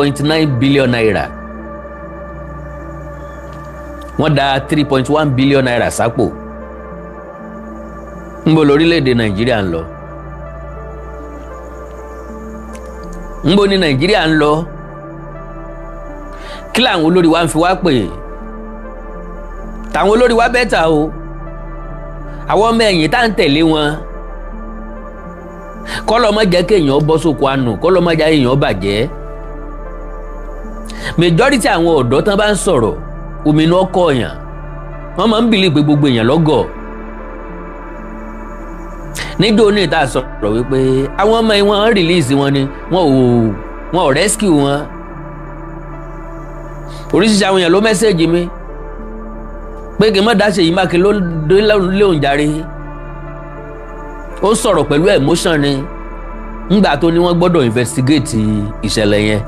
9 billion naira. Wọ́n dá 3.1 billion naira sápò. Ńbo lórílẹ̀‐èdè Nàìjíríà ń lọ? Ńbo ni Nàìjíríà ń lọ? Kí làwọn olórí wa ń fi wá pè? Tàwọn olórí wa bẹ́tà o. Àwọn ọmọ ẹ̀yìn tá à ń tẹ̀lé wọn, kọ́lọ́ má jẹ́ kéèyàn bọ́ sóko àánú, kọ́lọ́ má jẹ́ èèyàn bàjẹ́. Majority àwọn ọ̀dọ́ tán bá ń sọ̀rọ̀, òmìnira ọkọ̀ èèyàn, wọ́n máa ń bìlì pé gbogbo èèyàn lọ́gọ̀. Níjó ní ìta sọ̀rọ̀ wípé àwọn ọmọ yìí wọ́n release wọn ni, wọ́n ò rescue wọn. Oríṣiríṣi àwọn èèyàn ló mẹ́sẹ̀gì mi pé kí n má dá Ṣèyí Mákindé lóhùn jàre. Ó sọ̀rọ̀ pẹ̀lú emotion ni ńgbà tó ní wọ́n gbọ́dọ̀ investigate ìṣẹ̀lẹ̀ yẹn.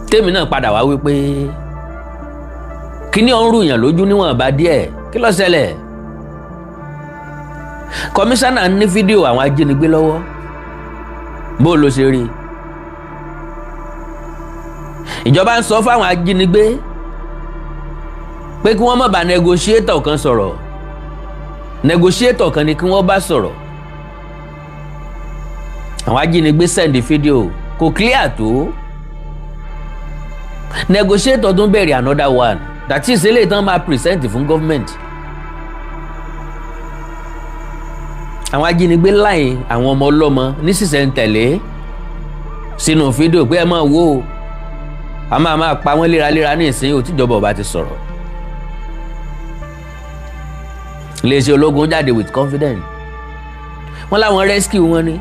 Tèmi náà padà wá wípé kíní ọ̀n rúyàn lójú níwọ̀nba díẹ̀, kí ló ṣẹlẹ̀? Kọmíṣánná ní fídíò àwọn ajínigbé lọ́wọ́, bó ló ṣe rí? Ìjọba ń sọ fáwọn ajínigbé pé kí wọ́n má bá negotiator kan sọ̀rọ̀, negotiator kan ni kí wọ́n bá sọ̀rọ̀. Àwọn ajínigbé send fídíò, kò clear tó. Negotiator tún bẹ̀rẹ̀ another one, that is eléyìí tán máa present fún government. Àwọn ajínigbé láì àwọn ọmọ ọlọ́mọ ní sísẹ̀ntẹ̀lé sínú fídíò pé ẹ máa wò ó, a máa pa wọ́n léraléra ní ìsìn òtíjọba ọba ti sọ̀rọ̀. Iléeṣẹ́ ológun jáde with confidence, wọ́n láwọn rescue wọn ni.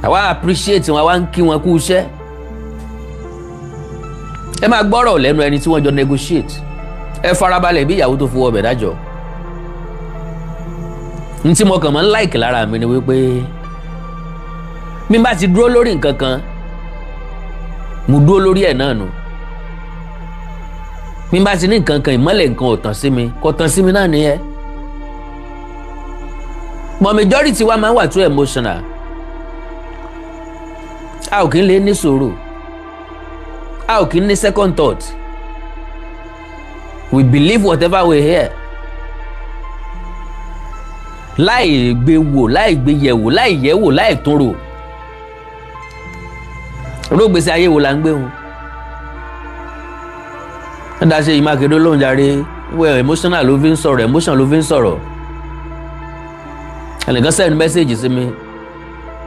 Àwa appreciate wọn, àwa ń kí wọn kú iṣẹ́. Ẹ máa gbọ́rọ̀ lẹ́nu ẹni tí wọ́n jọ negotiate. Ẹ farabalẹ̀ bí ìyàwó tó fowó ọbẹ̀ dájọ́. N tí mo kàn máa ń like lára mi ni wípé mi bá ti dúró lórí nǹkan kan, mo dúró lórí ẹ̀ náà nù. Mi bá ti ní nǹkan kan, ìmọ́lẹ̀ nǹkan ò tàn sí mi, kò tàn sí mi náà nìyẹn. But majority wa máa ń wà too emotional. A ò kí ń lè ní sùúrù, a ò kí ń ní second thought. We believe whatever we hear. Láì gbé wò, láì gbé yẹ̀ wò, láì yẹ̀ wò, láì tún rò. Rógbèsè ayé wo la ń gbé wọn? Wọ́n dá Ṣèyí Mákindé lóhùn jàre, well, emotional ló fi ń sọ̀rọ̀, emotion ló fi ń sọ̀rọ̀. Ẹnìkan send message sí mi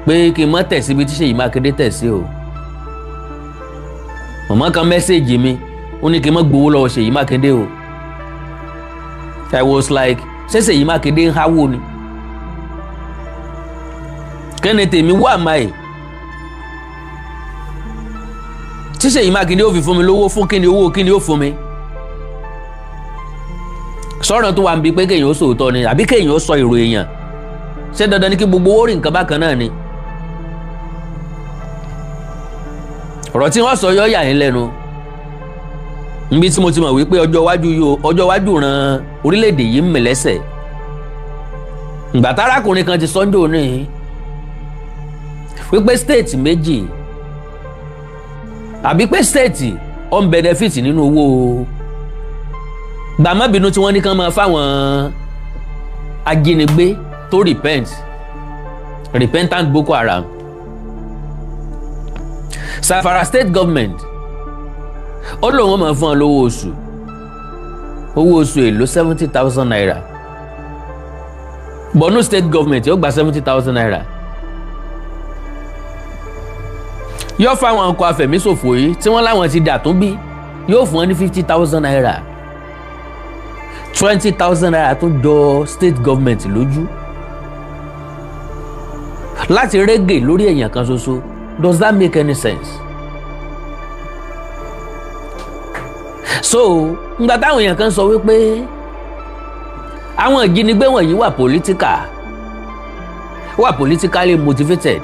pé kí n má tẹ̀ síbi tí Ṣèyí Mákindé tẹ̀ sí o. Màmá kan message mi, ó ní kí n má gbowó lọ́wọ́ Ṣèyí Mákindé o. I was like, ṣé Ṣèyí Mákindé ń háwó ni? Kẹ́ni tèmi wà máa tí Ṣèyí Mákindé ó fi fún mi lówó fún kíni, owó kíni ó fún mi? Sọ̀rọ̀ tó wà ń bi pé kéèyàn ó sòótọ́ ni àbí kéèyàn ó sọ èrò èèyàn? Ṣé dandan ni kí gbogbo owó rí nǹkan bákan náà ni? Ọ̀rọ̀ tí wọ́n sọ yọ yà yín lẹ́nu. Níbi tí mo ti mọ̀ wípé ọjọ́ iwájú ran orílẹ̀-èdè yìí ń mì lẹ́sẹ̀. Ìgbà tárákùnrin kan ti sọ́njò ní wípé stéètì méjì àbí pé stéètì ó ń benefit nínú owó gbàmọ́bínú tí wọ́n ní kán máa fáwọn ajínigbé tó repentant Boko Haram. Zamfara state government ó lóun máa fún ọ lówó oṣù, owó oṣù èlò 70,000 naira. Borno state government yóò gba 70,000 naira. Yóò fáwọn ọkọ̀ afẹ̀míṣòfò yìí tí wọ́n láwọn ti dà tún bí, yóò fún wọn ní 50,000 naira. 20,000 naira tó jọ state government lójú láti rẹ́gẹ̀ lórí èèyàn kan ṣoṣo. Does that make any sense? So ngbà táwọn èèyàn kan sọ wípé àwọn ìjínigbé wọ̀nyí wà political, wà politically motivated,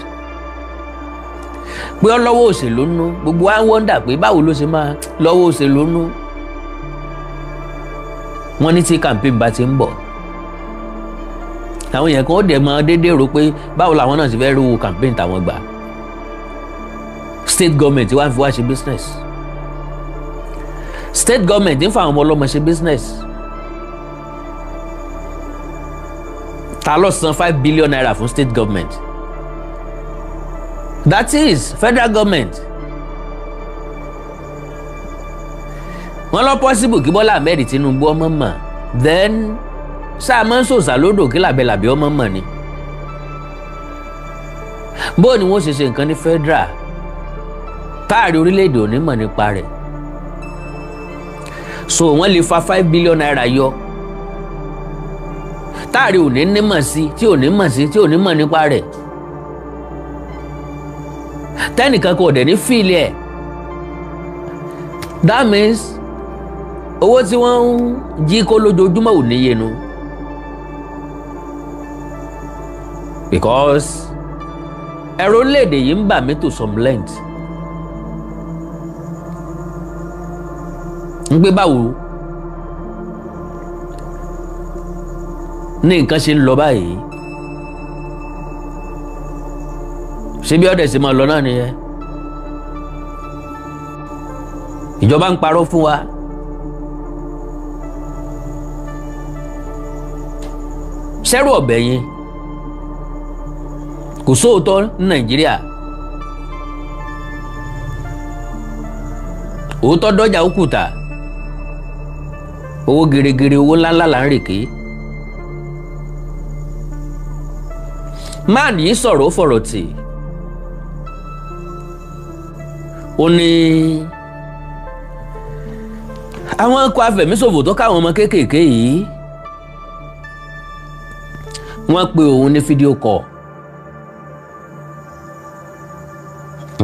pé ọlọ́wọ́ òṣèlú nú, gbogbo wa ń wọ́ndà pé báwo ló ṣe máa lọ́wọ́ òṣèlú nú. Wọ́n ní tí campaign bá ti ń bọ̀, Àwọn èèyàn kan ó dẹ̀ mọ déédéé rò pé báwo làwọn náà sì fẹ́ rówó campaign táwọn gbà. State government wá ń fi wá ṣe business. State government ń fa àwọn ọmọ ọlọ́mọ ṣe business. Ta ló san ₦5 billion fún state government? That is federal government. Wọ́n lọ possible kí Bọ́lá Ahmed Tinubu ọmọ mọ̀. Then sáà máa ń sòsà lódò kí làbẹ́làbẹ́ ọmọ mọ̀ ni. Bó ni wọ́n ṣe ṣe nǹkan ní federal táàrí orílẹ̀-èdè ò ní mọ̀ nípa rẹ̀? So wọ́n lè fa ₦5 billion yọ táàrí ò ní nímọ̀ sí, tí ò ní mọ̀ sí, tí ò ní mọ̀ nípa rẹ̀, tẹ́nìkan kò dẹ̀ ní feel ẹ̀. That means owó tí wọ́n ń jí kó lójoojúmọ́ ò níye nu, because ẹ̀rọ orílẹ̀-èdè yìí ń bà mí to some length ń gbé. Báwo ní nǹkan ṣe ń lọ báyìí? Ṣé bí ọ̀dẹ̀ ṣe máa lọ náà nìyẹn? Ìjọba ń parọ́ fún wa. Ṣẹ́rù ọ̀bẹ yẹn kò sóòótọ́ ní Nàìjíríà. Òótọ́ dọ́jà ó kùtà. Owó gèrègèrè, owó ńláńlá là ń rèké. Máà ní sọ̀rọ̀, ó fọ̀rọ̀ tì. Ó ní àwọn ikọ̀ afẹ̀míṣòfò tó káwọn ọmọ kéékèèké yìí, wọ́n pe òun ní video call.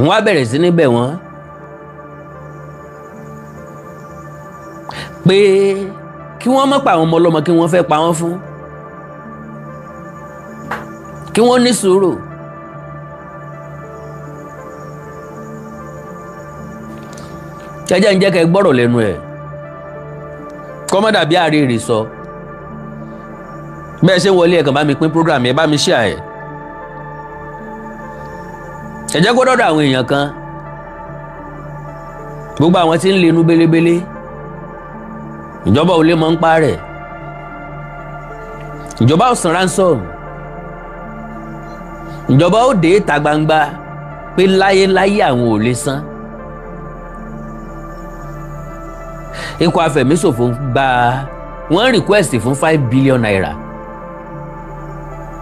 Wọ́n á bẹ̀rẹ̀ sí ní bẹ̀ wọ́n pé kí wọ́n má pa àwọn ọmọ ọlọ́mọ kí wọ́n fẹ́ pa wọ́n fún, kí wọ́n ní sùúrù. Jẹ́jẹ́ ń jẹ́ kẹ́ gbọ́rọ̀ lẹ́nu ẹ̀, kọ́mọ́dà bí àárẹ̀ sọ bẹ́ẹ̀ ṣe ń wọlé. Ẹ̀ kàn bá mi pín program ẹ̀, bá mi share ẹ̀, ẹ jẹ́ kó dọ́dọ̀ àwọn èèyàn kan. Gbogbo àwọn tí ń lenú belebele, ìjọba ò lè mọ̀ ń pa rẹ̀, ìjọba ò san ransom, ìjọba ó dé ìta gbangba pé láyéláyé àwọn ò lè san. Ikọ̀ afẹ̀míṣòfò gba wọ́n request fún ₦5 billion.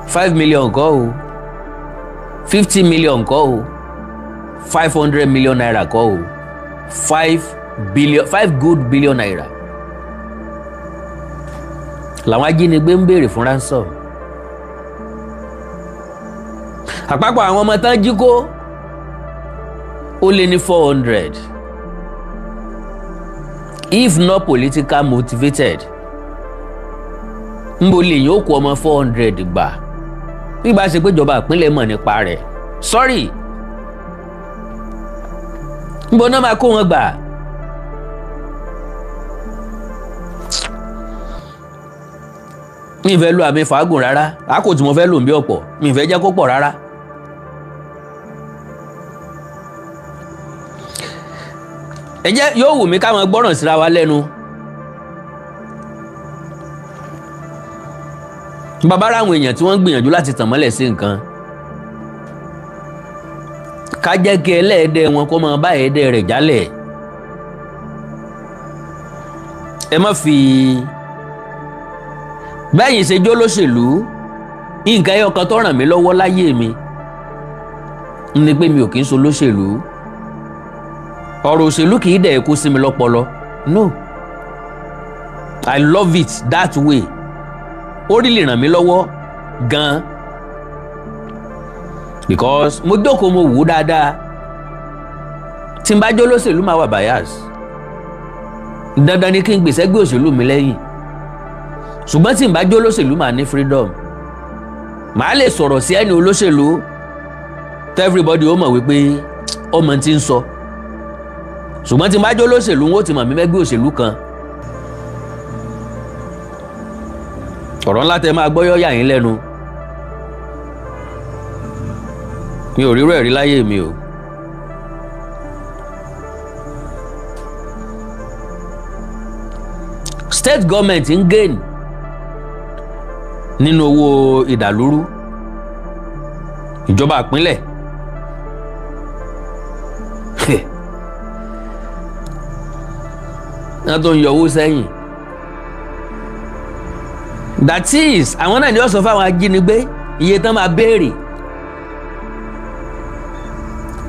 5 million kọ́ o, 50 million kọ́ o, ₦500 million kọ́ o, 5 billion, ₦5 good billion làwọn ajínigbé ń béèrè fún ransom. Àpapọ̀ àwọn ọmọ tán jí kó, ó lé ní 400. If not political motivated, nbo lèyìn ó kó ọmọ 400 gbà bí bá ṣe pé ìjọba ìpínlẹ̀ mọ̀ nípa rẹ̀? Sorry, nbo náà máa kó wọn gbà? Mi fẹ́ lo àmì fàágùn rárá. Àkó tí mo fẹ́ lò ń bí ọ̀pọ̀, mi fẹ́ jẹ́ kó pọ̀ rárá. Ẹ jẹ́ yóò wù mí káwọn gbọ́ràn síra wa lẹ́nu. Bàbá ráwọn èèyàn tí wọ́n ń gbìyànjú láti tàn mọ́lẹ̀ sí nǹkan, ká jẹ́ kí ẹlẹ́ẹ̀dẹ́ wọn kó máa bá ẹ̀ẹ́dẹ́ rẹ̀ jálẹ̀. Ẹ má fi bẹ́yìn ṣe jó lóṣèlú. Nǹkan ẹyọ kan tó ràn mí lọ́wọ́ láyé mi ni pé mi ò kí ń so lóṣèlú. Ọ̀rọ̀ òṣèlú kì í dẹ̀ kó sí mi lọ́pọlọ. No, I love it that way. Ó rí lè ràn mí lọ́wọ́ gan-an because mo jókòó, mo wò ó dáadáa. Tí n bá jó lóṣèlú, máa wà bias. Dandan ni kí n gbèsè gbé òṣèlú mi lẹ́yìn. Ṣùgbọ́n tí n bá jó lóṣèlú, máa ní freedom, màá lè sọ̀rọ̀ sí ẹni olóṣèlú everybody ó mọ̀ wípé ọmọ tí ń sọ. Ṣùgbọ́n tí n bá jó lóṣèlú, wọn ó ti mọ̀ mí mẹ́gbẹ́ òṣèlú kan. Ọ̀rọ̀ ńlá tẹ máa gbọ́ yọ́ yà yín lẹ́nu. Mi ò rírọ̀ ẹ̀rí láyé mi o. State government ń gain nínú owó ìdàlúrú ìjọba ìpínlẹ̀. Wọ́n tó ń yọ owó sẹ́yìn. That is, àwọn náà ni wọ́n sọ fáwọn ajínigbé iye tán máa béèrè.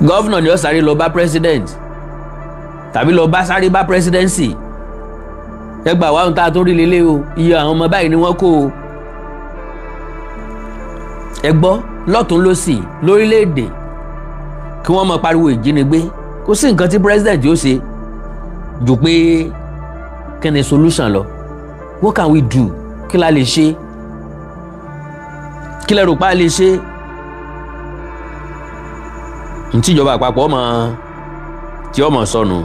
Governor ni ó sáré lọ bá president tàbí lọ bá sáré bá presidency, ẹ gbà wá ohun tá a tó rí lélẹ̀ o, iye àwọn ọmọ báyìí ni wọ́n kó o. Ẹ gbọ́ lọ́tún lọ́sì lórílẹ̀‐èdè kí wọ́n máa pariwo ìjínigbé, kò sí nǹkan tí president yóò ṣe jù pé kí ni solution lọ. What can we do? Kí la lè ṣe? Kí lẹ rò pa lè ṣe? Ntíjọba àpapọ̀ ọmọ tí ọmọ sọnù.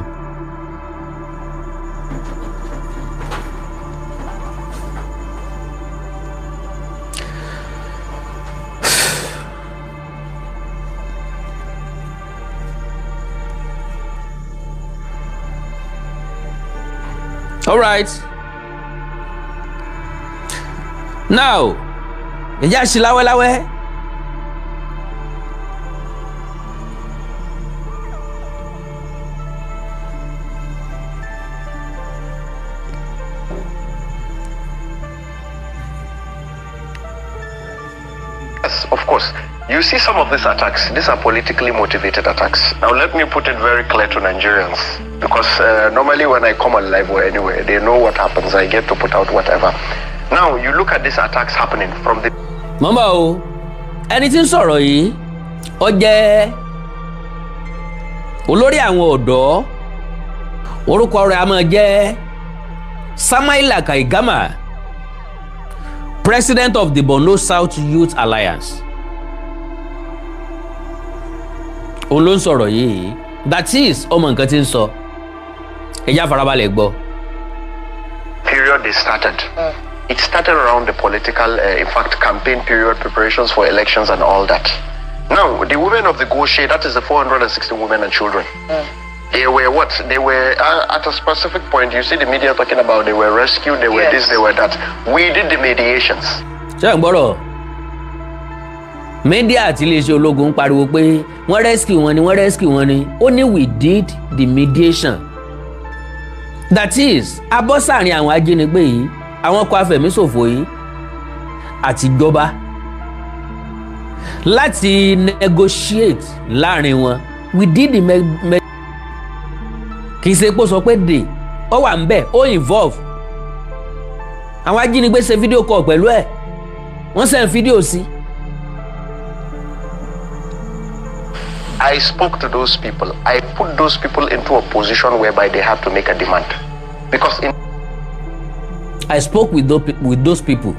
All right. Now, ìjà ṣe láwẹ́láwẹ́. Yes, of course. You see some of these attacks, these are politically motivated attacks. Now, let me put it very clear to Nigerians, because normally when I come on live or anywhere, they know what happens. I get to put out whatever. Now, you look at these attacks happening from the Mọ́mọ́ o, ẹni tí ń sọ̀rọ̀ yìí, ó jẹ́ olórí àwọn ọ̀dọ́. Orúkọ rẹ̀ a máa jẹ́ Samaila Kaigama, president of the Borno South Youth Alliance. Òun ló ń sọ̀rọ̀ yìí. That is, ọmọ nǹkan tí ń sọ. Ẹ já farabalẹ̀ gbọ́. Period they started. It started around the political, in fact, campaign period, preparations for elections and all that. Now, the women of the Goshe, that is the 460 women and children, they were what? They were, at a specific point, you see the media talking about they were rescued, they were this, they were that. We did the mediations. Ṣé ẹ̀ ń gbọ́rọ̀? Media àti iléeṣẹ́ ológun ń pariwo pé wọ́n rescue wọn ni, wọ́n rescue wọn ni. Ó ní we did the mediation. That is, abọ́ sáàrin àwọn ajínigbé yìí, àwọn ọkọ̀ afẹ̀míṣòfò yìí àtijọba láti negotiate láàrin wọn. We did the me kì í ṣe pé ó sọ pé dè ó wà ń bẹ̀, ó involve àwọn ajínigbé, ṣe video call pẹ̀lú ẹ̀, wọ́n send fídíò sí. I spoke to those people. I put those people into a position whereby they had to make a demand. Because in I spoke with those people.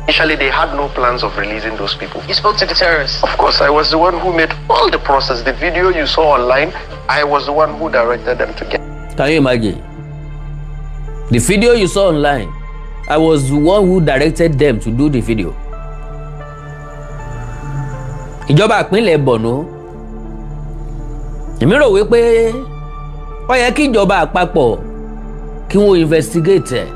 Initially they had no plans of releasing those people. You spoke to the terrorists. Of course, I was the one who made all the process. The video you saw online, I was the one who directed them to get Can you imagine? The video you saw online, I was the one who directed them to do the video. Ìjọba ìpínlẹ̀ Borno, èmi rò wípé ó yẹ kí ìjọba àpapọ̀ kí wọ́n investigate ẹ̀.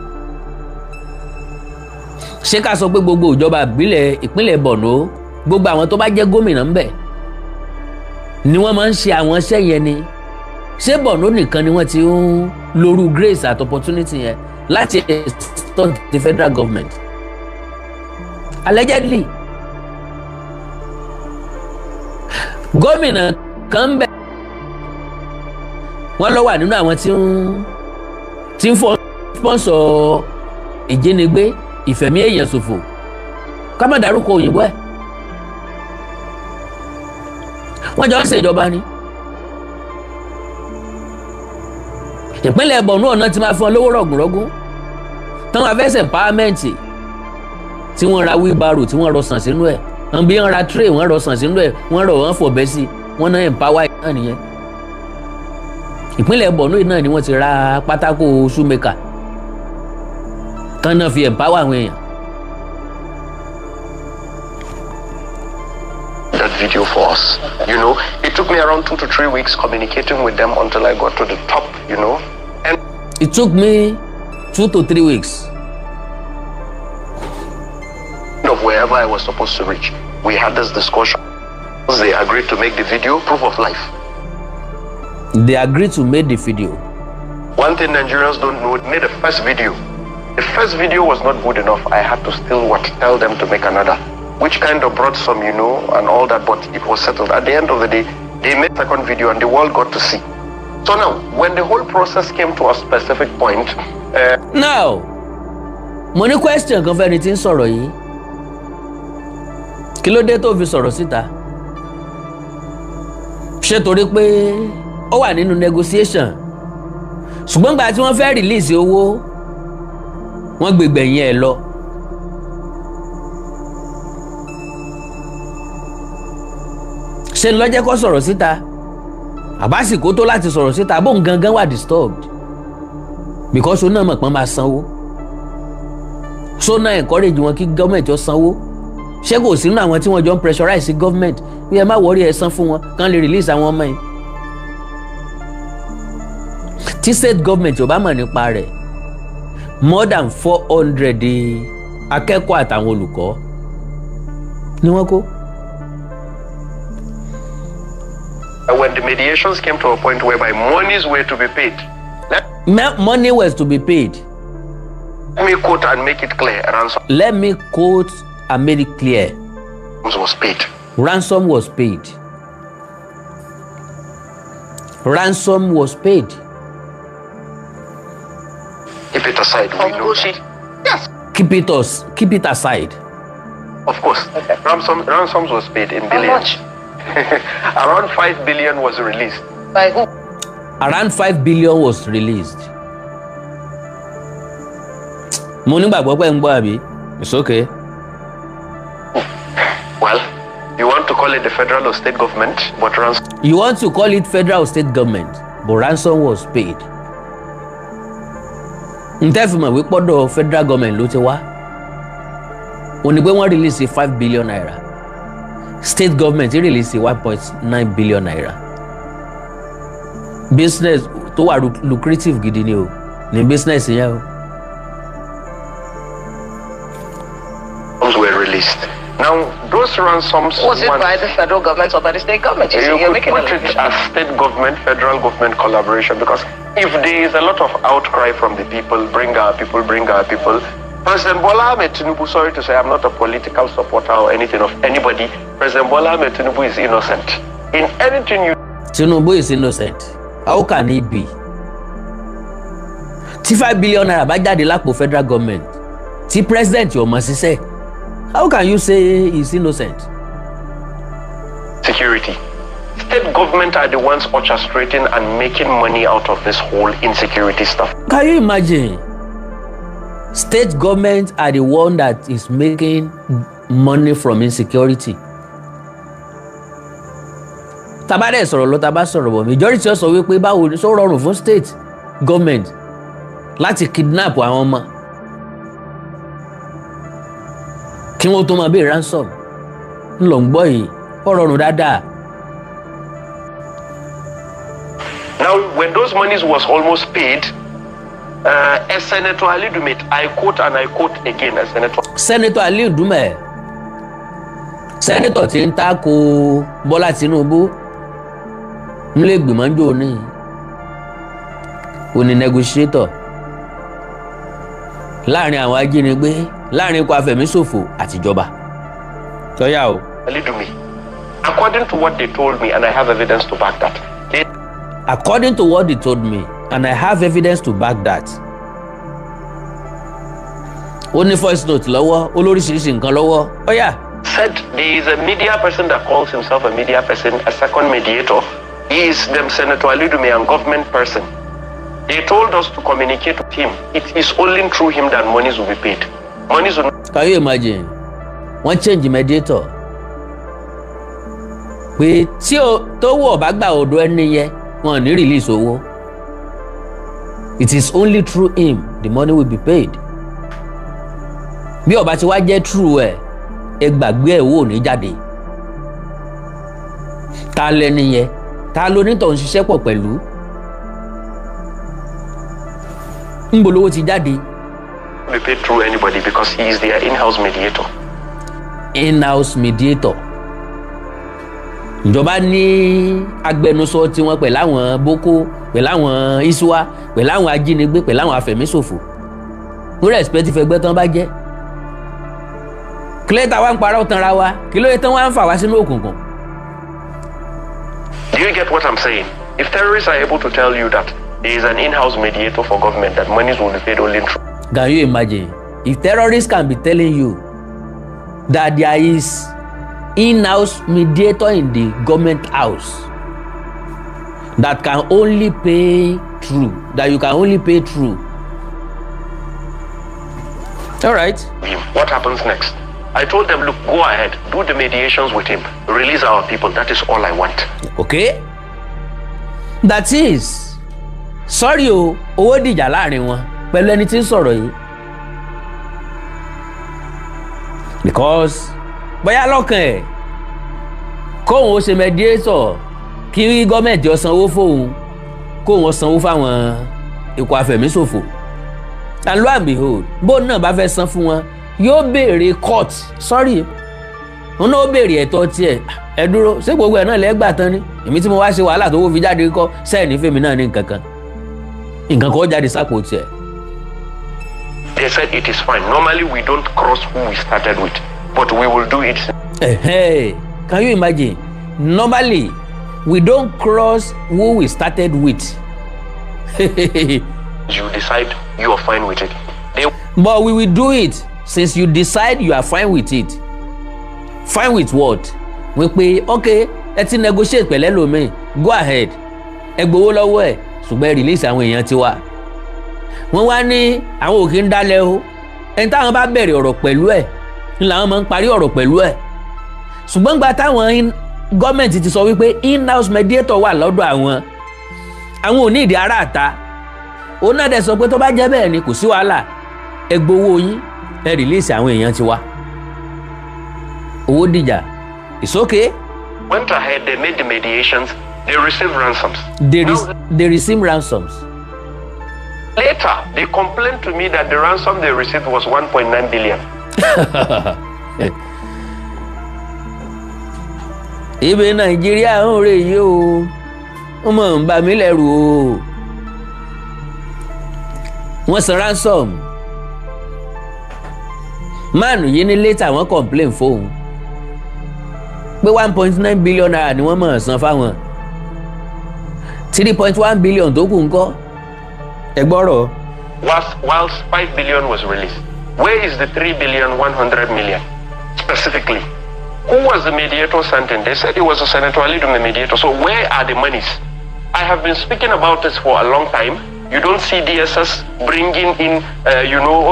Ṣé ká sọ pé gbogbo ìjọba ìbílẹ̀ ìpínlẹ̀ Borno, gbogbo àwọn tó bá jẹ́ gómìnà ńbẹ̀ ni wọ́n máa ń ṣe àwọn iṣẹ́ yẹn ni? Ṣé Borno nìkan ni wọ́n ti ń lóru grace at opportunity yẹn láti extort the federal government, allegedly? Gómìnà kan ń bẹ, wọ́n lọ wà nínú àwọn tí ń fọ sponsor ìjínigbé, ìfẹ̀mí èèyàn ṣòfò. Ká má dárúkọ òyìnbó ẹ̀, wọ́n jọ ń ṣèjọba ni. Ìpínlẹ̀ Borno ọ̀nà ti máa fún ọ lówó rọ̀gùnrọ̀gùn táwọn afẹ́sẹ̀ empowerment tí wọ́n ra wheelbarrow, tí wọ́n rọ sàn sínú ẹ̀, wọ́n bí wọ́n ra tray, wọ́n rọ sàn sínú ẹ̀, wọ́n rọ̀, wọ́n fọ̀bẹ sí, wọ́n náà empower náà nìyẹn. Ìpínlẹ̀ Borno náà ni wọ́n ti ra pátákó shoemaker tán náà fi empower àwọn èèyàn. That video for us. It took me around 2 to 3 weeks communicating with them until I got to the top. And It took me 2 to 3 weeks. Of wherever I was supposed to reach. We had this discussion. They agreed to make the video, proof of life. They agreed to make the video. One thing Nigerians don't know, made the first video. The first video was not good enough. I had to still what tell them to make another, which kind of brought some, and all that, but it was settled. At the end of the day, they made second video and the world got to see. So now, when the whole process came to a specific point, Now, mo ní question kan fẹ́ni tí ń sọ̀rọ̀ yìí. Kí ló dé tó fi sọ̀rọ̀ síta? Ṣé torí pé ó wà nínú negotiation, ṣùgbọ́n gbà tí wọ́n fẹ́ release owó, wọ́n gbègbè yẹn ẹ̀ lọ? Ṣé ń lọ́jẹ́ kó sọ̀rọ̀ síta, àbásìkò tó láti sọ̀rọ̀ síta, bóun gangan wà disturbed because ó náà mọ̀ pọ́n máa sanwó, so náà encourage wọn kí gọ́ọ̀mẹ̀ntì ó sanwó? Ṣé kò sínú àwọn tí wọ́n jọ ń pressurize government bí ẹ má worry, ẹ san fún wọn kán lè release àwọn ọmọ yìí? Tí state government ò bá mọ̀ nípa rẹ̀, more than 400 akẹ́kọ̀ọ́ àtàwọn olùkọ́ ni wọ́n kó. When the mediations came to a point whereby monies were to be paid, let Money was to be paid. Me quote and make it clear, ransom Let me quote and make it clear. Was paid. Ransom was paid. Ransom was paid. Keep it aside. We From know Gucci. that. Yes, Keep it aside. Of course. Ransoms was paid in How billions. much? Around 5 billion was released. By who? Around 5 billion was released. Mo nígbàgbọ́ pé ń gbọ́, àbí? It's okay. Well, you want to call it the federal or state government, but ransom You want to call it federal or state government, but ransom was paid. Ntẹ́ fi mọ̀ wípé ọ̀dọ̀ federal government ló ti wá, ó ní pé wọ́n release ₦5 billion, state government release ₦1.9 billion. Business tó wà lucrative gidi ni o ní business yẹn o. Were released. Now, those ransoms Was it by the federal government or by the state government? You see, You you're could making put it as state government, federal government collaboration, because if there is a lot of outcry from the people, "Bring our people, bring our people," President Bola Ahmed Tinubu, sorry to say, I'm not a political supporter or anything of anybody. President Bola Ahmed Tinubu is innocent. In anything you Tinubu is innocent. How can he be? Tí ₦5 billion bá jáde lápò federal government tí president ò mọ̀ ṣiṣẹ́, how can you say he is innocent? Security. State government are the ones orchestrating and making money out of this whole insecurity stuff. Can you imagine? State government are the one that is making money from insecurity. Tá bá dẹ̀ sọ̀rọ̀ lọ, tá bá sọ̀rọ̀ bọ̀, majority ó sọ wípé báwo ni sọ rọrùn fún state government láti kidnap àwọn ọmọ kí wọ́n tó máa béèrè ransom? Ńlọ ń gbọ́ yìí, ó rọrùn dáadáa. Now, when those monies was almost paid, as Senator Ali Ndume, I quote and I quote again, as Senator Senator Ali Ndume, senator tí ń tako Bọ́lá Tinubu nílé ìgbìmọ̀ ń jò ní òní, negotiator láàrin àwọn ajínigbé, láàrin ikọ̀ afẹ̀míṣòfò àtìjọba tọ́yà o. Ali Ndume, according to what they told me, and I have evidence to back that, they According to what they told me, and I have evidence to back that. Ó ní voice note lọ́wọ́, ó lóríṣiríṣi nǹkan lọ́wọ́, ó yá. Said there is a media person that calls himself a media person, a second mediator. He is them Senator Ali Ndume and government person. They told us to communicate with him. It is only through him that monies will be paid. Monies will Can you imagine? Wọ́n change mediator pé tí o tó wọ̀ bá gbà ọ̀dọ̀ ẹni yẹn, wọn ò ní release owó. It is only through him the money will be paid. Bí ó bá ti wá jẹ́ through ẹ̀, ẹ gbàgbé ẹ̀, owó ò ní jáde. Ta lẹni yẹn? Ta lonítọ̀ ń ṣiṣẹ́ pọ̀ pẹ̀lú? Ńbo lówó ti jáde? Be paid through anybody because he is their in-house mediator. In-house mediator. Ìjọba ní agbẹnusọ tiwọn pẹ̀lú àwọn Boko, pẹ̀lú àwọn ISWAP, pẹ̀lú àwọn ajínigbé, pẹ̀lú àwọn afẹ̀míṣòfò, ní respect fẹgbẹ́ tán bá jẹ́ kílẹ̀tà wa ń parọ́ tanra wa. Kí ló yẹ tán wá ń fà wá sínú òkùnkùn? Do you get what I'm saying? If terrorists are able to tell you that there is an in-house mediator for government, that monies will be paid only through Can you imagine? If terrorists can be telling you that there is in-house mediator in the government house that can only pay through, that you can only pay through. All right. him, what happens next? I told them, "Look, go ahead, do the mediations with him, release our people. That is all I want." Okay. That is, sorry o, owó dìjà láàrin wọn pẹ̀lú ẹni tí ń sọ̀rọ̀ yìí. Because bóyá lọ́kàn ẹ̀, kóun ó ṣe mediator kí gọ́ọ̀mẹ̀ntì ó sanwó fóun, kóun ó sanwó fáwọn ikọ̀ afẹ̀míṣòfò. And lo and behold, bóun náà bá fẹ́ san fún wọn, yóò béèrè court, sorry, òun náà ó béèrè ẹ̀tọ́ tiẹ̀. Ẹ dúró, ṣé gbogbo ẹ̀ náà lẹ́gbàá tán ni? Èmi tí mo wá ṣe wàhálà tó wó fi jáde kọ́ sẹ́ẹ̀ ní fèmí náà ní nǹkan kan, nǹkan kan ó jáde sápò tiẹ̀. They said it is fine. Normally we don't cross who we started with, but we will do it. Hey, can you imagine? Normally we don't cross who we started with. You decide you are fine with it. They But we will do it since you decide you are fine with it. Fine with what? Wípé okay, ẹ ti negotiate pẹ̀lẹ́ lómi, go ahead, ẹ gbowó lọ́wọ́ ẹ̀, ṣùgbọ́n ẹ release àwọn èèyàn tiwa. Wọ́n wá ní àwọn ò kí ń dálẹ̀ o, ẹni táwọn bá bẹ̀rẹ̀ ọ̀rọ̀ pẹ̀lú ẹ̀ ń làwọn máa ń parí ọ̀rọ̀ pẹ̀lú ẹ̀, ṣùgbọ́n gba táwọn gọ́ọ̀mẹ̀ntì ti sọ wípé in-house mediator wà lọ́dọ̀ àwọn, àwọn ò ní ìdí ara àta. Òun náà dẹ̀ sọ pé tó bá jẹ́ bẹ́ẹ̀ ni, kò sí wàhálà, ẹ gbowó yín, ẹ release àwọn èèyàn tiwa. Owó dìjà. It's okay. Went ahead, they made the mediations, they received ransoms. They receive ransoms. Later, they complained to me that the ransom they received was 1.9 billion. Ibi Nàìjíríà ń rè yìí o, ó mọ̀ ń bà mí lẹ́rù o. Wọ́n san ransom máàlù yìí ní later wọ́n complain fóun pé ₦1.9 billion ni wọ́n mọ̀ san fáwọn, 3.1 billion tó kù ńkọ́? Ẹ gbọ́rọ̀. Whilst 5 billion was released. Where is the 3 billion 100 million specifically? Who was the mediator sent in? They said it was a Senator Ali the mediator. So where are the monies? I have been speaking about this for a long time. You don't see DSS bringing in,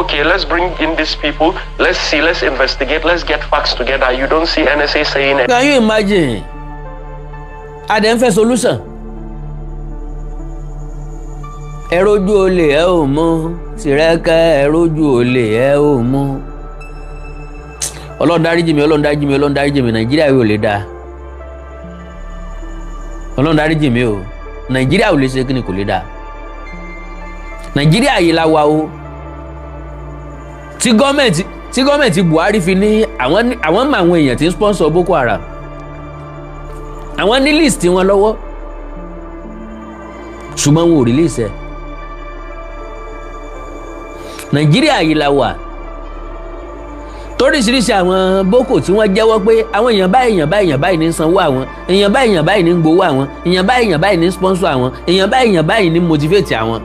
okay, let's bring in these people. Let's see, let's investigate, let's get facts together. You don't see NSA saying Can you imagine? A dẹ̀ ń fẹ́ solution. Ẹ rójú olè, ẹ ò mú tìrẹ́kẹ́. Ẹ rójú olè, ẹ ò mú. Ọlọ́run dáríjì mi, Ọlọ́run dáríjì mi, Ọlọ́run dáríjì mi. Nàìjíríà yóò lè dáa. Ọlọ́run dáríjì mi o. Nàìjíríà ò lè ṣe kíni, kò lè dáa. Nàìjíríà yìí la wà o tí gọ́ọ̀mẹ̀ntì Buhari fi ní àwọn mọ àwọn èèyàn tí ń sponsor Boko Haram, àwọn ní list wọn lọ́wọ́, ṣùgbọ́n wọn ò release ẹ̀. Nàìjíríà yìí la wà toríṣiríṣi àwọn Boko tí wọ́n jẹ́wọ́ pé àwọn èèyàn báyìí, èèyàn báyìí, èèyàn báyìí ní sanwó àwọn, èèyàn báyìí, èèyàn báyìí ní gbowó àwọn, èèyàn báyìí, èèyàn báyìí ní sponsor àwọn, èèyàn báyìí, èèyàn báyìí ní motivate àwọn.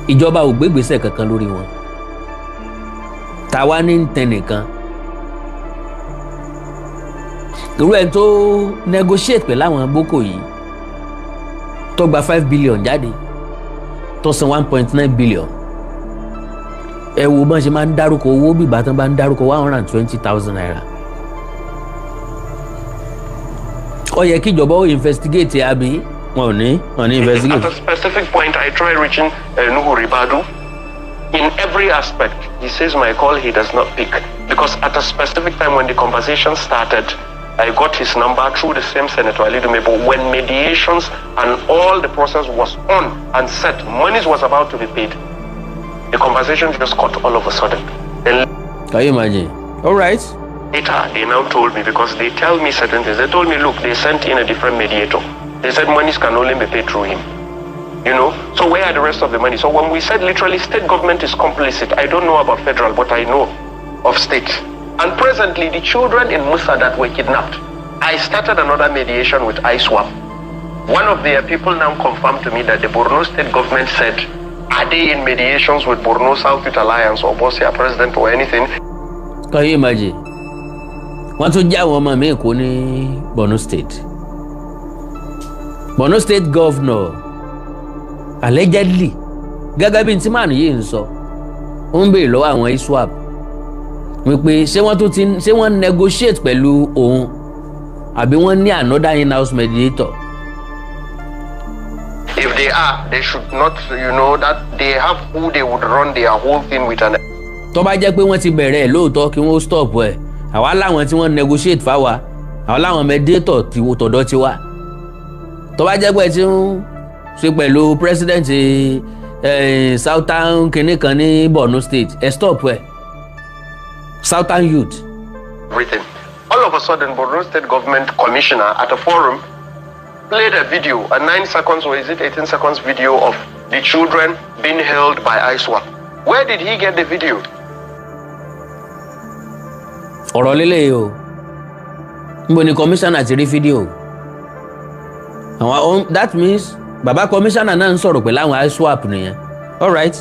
Ìjọba ò gbégbèsè kankan lórí wọn. Tàwa ní ń tẹ nìkan, irú ẹni tó negotiate pẹ̀lú àwọn Boko yìí, tó gba 5 billion jáde, tó san 1.9 billion. Ẹ wo bọ́n ṣe máa ń dárúkọ owó bí ìbátan bá ń dárúkọ ₦120,000. Ó yẹ kí ìjọba ó investigate, àbí wọn ò ní investigate? At a specific point, I try reaching Nuhu Ribadu. In every aspect, he says my call he does not pick. Because at a specific time when the conversation started, I got his number through the same Senator Ali Ndume, but when mediations and all the process was on and set, monies was about to be paid, the conversation just cut all of a sudden. Then Can you imagine? All right. later, they now told me, because they tell me certain things. They told me, "Look, they sent in a different mediator. They said monies can only be paid through him." So where are the rest of the money? So when we said literally state government is complicit, I don't know about federal, but I know of state. And presently, the children in Musa that were kidnapped, I started another mediation with ISWAP. One of their people now confirmed to me that the Borno state government said, are they in mediations with Borno South Youth Alliance or Bosnia president or anything? Can you imagine? Wọ́n tún já àwọn ọmọ mi kó ní Borno State. Borno State governor allegedly, gẹ́gẹ́ bí tí màánù yìí ń sọ, ó ń béèrè lọ́wọ́ àwọn ISWAP wípé ṣé wọ́n tún ti ṣé wọ́n negotiate pẹ̀lú òun àbí wọ́n ní another in-house mediator. If they are, they should not, that they have who they would run their whole thing with an Tó bá jẹ́ pé wọ́n ti bẹ̀rẹ̀ ẹ̀ lóòótọ́, kí wọ́n stop ẹ̀. Àwa láwọn tí wọ́n negotiate fáwa, àwa láwọn mediator ti wo tọ̀dọ̀ tiwa. Tó bá jẹ́ pé ẹ ti ń ṣe pẹ̀lú president Southern kinní kan ní Borno State, ẹ stop ẹ, Southern Youth. Everything. All of a sudden, Borno State government commissioner at a forum played a video, a 9 seconds or is it 18 seconds video of the children being held by ISWAP. Where did he get the video? Ọ̀rọ̀ lélẹ̀ o. Níbo ni commissioner ti rí fídíò àwọn? That means bàbá commissioner náà ń sọ̀rọ̀ pẹ̀lú àwọn ISWAP nìyẹn. All right.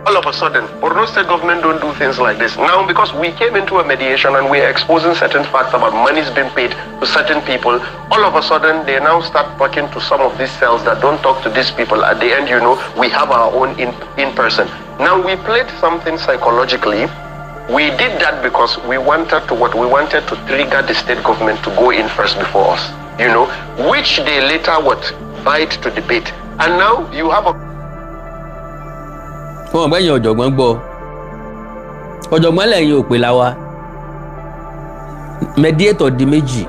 All of a sudden, Borno State government don't do things like this. Now, because we came into a mediation and we are exposing certain facts about monies being paid to certain people, all of a sudden they now start talking to some of these cells that don't talk to these people. At the end, we have our own in person. Now, we played something psychologically. We did that because we wanted to what? We wanted to trigger the state government to go in first before us, which they later what? Bite to debate. And now you have a Wọn gbẹ̀yìn ọ̀jọ̀gbọ́n gbọ́ ọ̀jọ̀gbọ́n lẹ́yìn òpè la wa. Mediator di méjì.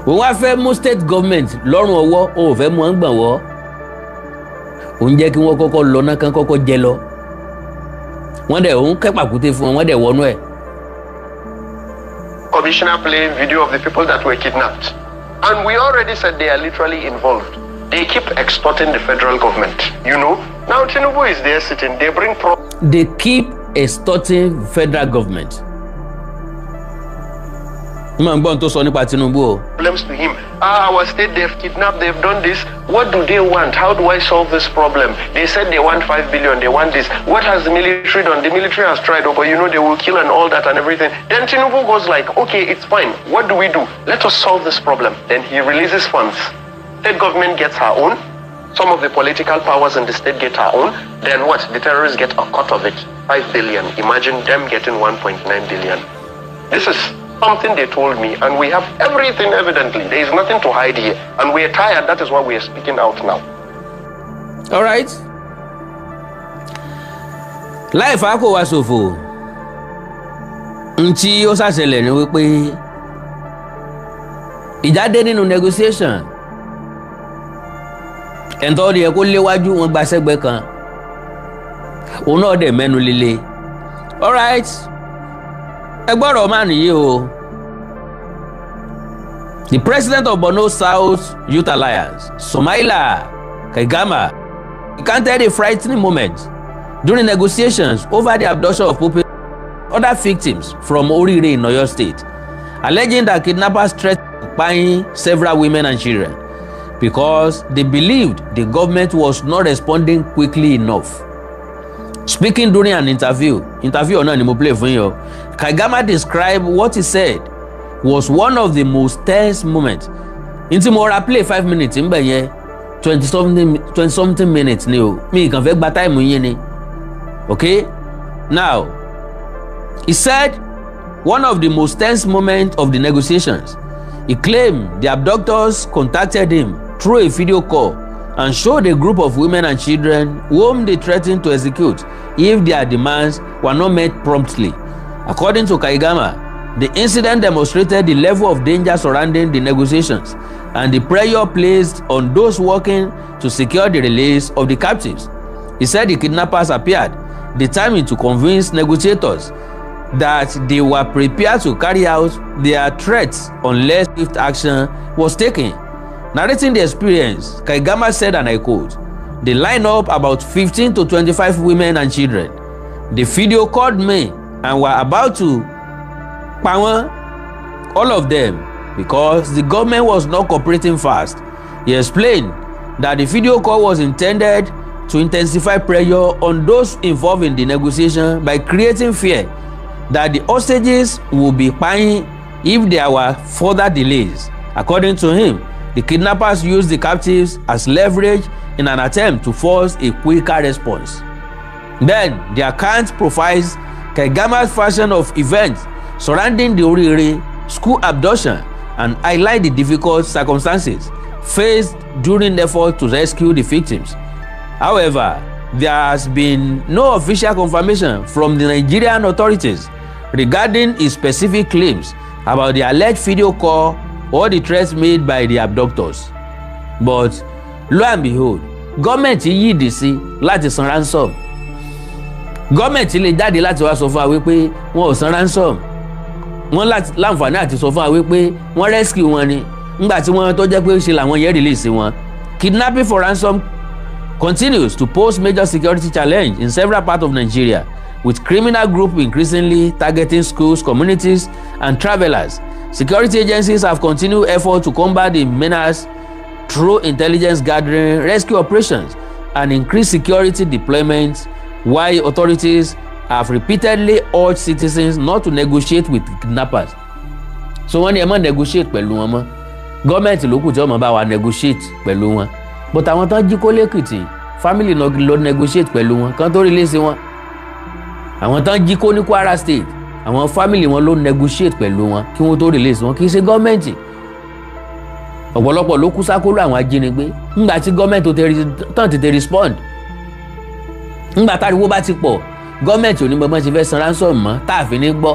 Òun wá fẹ́ mú state government lọ́rùn ọwọ́, òun ò fẹ́ mú wọn gbọ̀n wọ́. Òun jẹ́ kí wọ́n kọ́kọ́ lọ náà, kán kọ́kọ́ jẹ lọ. Wọ́n dẹ̀ òun kẹ́ pàkúté fún wọn, wọ́n dẹ̀ wọnú ẹ̀. Commissioner playing video of the people that were kidnapped. And we already said they are literally involved. They keep extorting the federal government. Now Tinubu is there sitting, they bring They keep extorting federal government. Mo ń gbọ́n tó sọ nípa Tinubu o. problems to him. "Ah, our state, they've kidnapped, they've done this. What do they want? How do I solve this problem? They said they want 5 billion, they want this. What has the military done? The military has tried, oh, but they will kill and all that and everything." Then Tinubu goes like, "Okay, it's fine. What do we do? Let us solve this problem." Then he releases funds. State government gets her own. Some of the political powers in the state get her own. Then what? The terrorists get a cut of it. 5 billion. Imagine them getting 1.9 billion. This is something they told me, and we have everything evidently. There is nothing to hide here. And we are tired. That is why we are speaking out now. All right. Láì fà kó wa ṣòfò, ntí ó ṣàṣẹlẹ̀ ni wípé ìjà dé nínú negotiation. Ẹ̀ńtọ́ yẹ kó léwájú, wọn gba sẹ́gbẹ́ kan, òun náà dẹ̀ mẹ́nu líle. All right, ẹ gbọ́dọ̀ máa nìyí o. The president of Borno South Youth Alliance, Sumaila Kaigama, recounted a frightening moment during negotiations over the abduction of pupils and other victims from Orire in Oyo State, alleging that kidnappers threatened buying several women and children because they believed the government was not responding quickly enough. Speaking during an interview, interview náà ni mo play fún yín o, Kaigama described what he said was one of the most tense moments. N tí mo ra play 5 minutes ń bẹ̀ yẹn, 20 something minutes ni o. Mi kàn fẹ́ gba time yín ni. Okay, now he said one of the most tense moments of the negotiations. He claimed the abductors contacted him through a video call and showed a group of women and children whom they threatened to execute if their demands were not met promptly. According to Kaigama, The incident demonstrated the level of danger surrounding the negotiations and the pressure placed on those working to secure the release of the captives. He said the kidnappers appeared determined to convince negotiators that they were prepared to carry out their threats unless swift action was taken. Narrating the experience, Kaigama said, and I quote, "They lined up about 15 to 25 women and children. The video called me and were about to pa wọ́n, all of them, because the government was not cooperating fast." He explained that the video call was intended to intensify pressure on those involved in the negotiation by creating fear that the hostages would be paying if there were further delays. According to him, the kidnappers used the captives as leverage in an attempt to force a quicker response. Then, the account provides Kaigama's version of events surrounding the Orire school abduction and highlight the difficult circumstances faced during effort to rescue the victims. However, there has been no official confirmation from the Nigerian authorities regarding his specific claims about the alleged video call or the threats made by the abductors. But lo and behold, gọ́ọ̀mẹ̀ntì yíìdì sí láti san ransom. Gọ́ọ̀mẹ̀ntì lè jáde láti wá sọ fún wa wípé wọn ò san ransom. Wọ́n láǹfààní àti sọ fún wa wípé wọ́n rescue wọn ni nígbà tí wọ́n tó jẹ́ pé ṣe làwọn yẹn release wọn. Kidnapping for ransom continues to pose major security challenge in several parts of Nigeria, with criminal groups increasingly targeting schools, communities, and travelers. Security agencies have continued efforts to combat the menace through intelligence gathering, rescue operations, and increased security deployments, while authorities have repeatedly urged citizens not to negotiate with kidnappers. So wọ́n ní ẹ má negotiate pẹ̀lú wọn mọ́. Gọ́ọ̀mẹ̀ntì ló kù tí wọ́n máa bá wa negotiate pẹ̀lú wọn. But àwọn tán jí kó lẹ́kìtì, family náà lọ negotiate pẹ̀lú wọn kán tó release wọn. Àwọn tán jí kó ní Kwara State, àwọn family wọn ló negotiate pẹ̀lú wọn kí wọ́n tó release wọn, kì í ṣe gọ́ọ̀mẹ̀ntì. Ọ̀pọ̀lọpọ̀ ló kú sákóló àwọn ajínigbé ńgbà tí gọ́ọ̀mẹ̀ntì tán tètè respond. Ńgbà táriwo bá ti pọ̀, gọ́ọ̀mẹ̀ntì ò ní bọ́n ṣe fẹ́ san ransom mọ́ táàfin ní gbọ́.